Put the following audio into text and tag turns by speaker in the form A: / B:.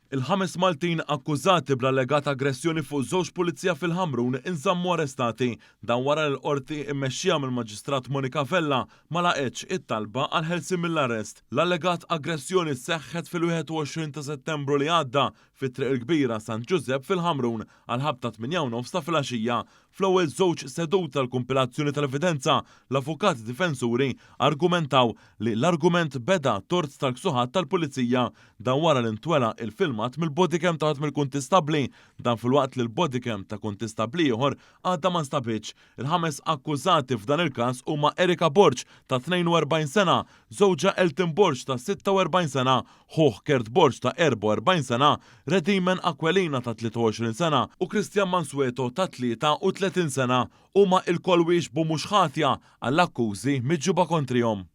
A: Il-ħames Maltin akkużati bl-allegat aggressjoni fuq żewġ pulizija fil-Ħamrun inżammu arrestati. Dan wara li l-Qorti mmexxija mill-Maġistrat Monica Vella ma laqgħetx it-talba għall-ħelsien mill-arrest. L-allegat aggressjoni seħħet fil-21 ta' Settembru li għadda fi Triq il-Kbira San Ġużepp fil-Ħamrun għall-ħabta 8:30 ta' filgħaxija. Fl-ewwel żewġ seduti tal-kumpilazzjoni tal-evidenza, l-avukati difensuri argumentaw li l-argument beda tort tal-ksuħat tal-Pulizija. Dan wara li ntwera il-filmat mill-bodycam ta' wieħed mill-kuntistabbli. Dan filwaqt li l-bodycam ta' kuntistabbli ieħor għadha ma nstabitx. Il-ħames akkużati f'dan il-każ huma Erika Borg ta' 42 sena, żewġha Elton Borg ta' 46 sena, ħuh Kurt Borg ta' 44 sena, Redimen Aquilina ta' 23 sena u Christian Mansueto ta' 33 sena. Huma ilkoll wieġbu mhux ħatja għall-akkużi miġjuba kontrihom.